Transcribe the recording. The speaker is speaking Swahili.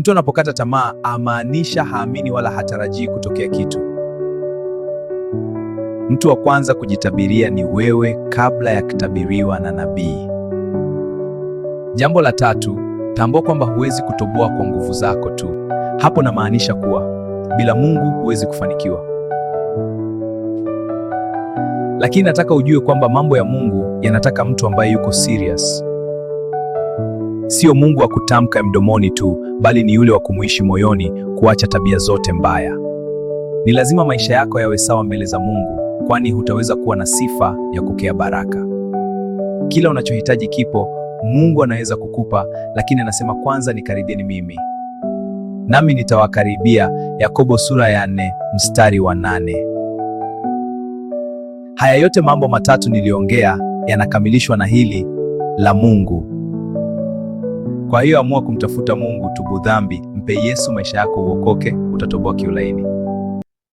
Mtu anapokata tamaa amaanisha haamini wala hatarajii kutokea kitu. Mtu wa kwanza kujitabiria ni wewe kabla ya kutabiriwa na nabii. Jambo la tatu, tambua kwamba huwezi kutoboa kwa nguvu zako tu. Hapo namaanisha kuwa bila Mungu huwezi kufanikiwa. Lakini nataka ujue kwamba mambo ya Mungu yanataka mtu ambaye yuko serious. Sio Mungu wa kutamka mdomoni tu, bali ni yule wa kumuishi moyoni, kuacha tabia zote mbaya. Ni lazima maisha yako yawe sawa mbele za Mungu, kwani hutaweza kuwa na sifa ya kupokea baraka. Kila unachohitaji kipo, Mungu anaweza kukupa, lakini anasema kwanza nikaribieni mimi, nami nitawakaribia. Yakobo sura ya 4 mstari wa 8. Haya yote mambo matatu niliongea yanakamilishwa na hili la Mungu. Kwa hiyo amua kumtafuta Mungu, tubu dhambi, mpe Yesu maisha yako, uokoke, utatoboa kiulaini.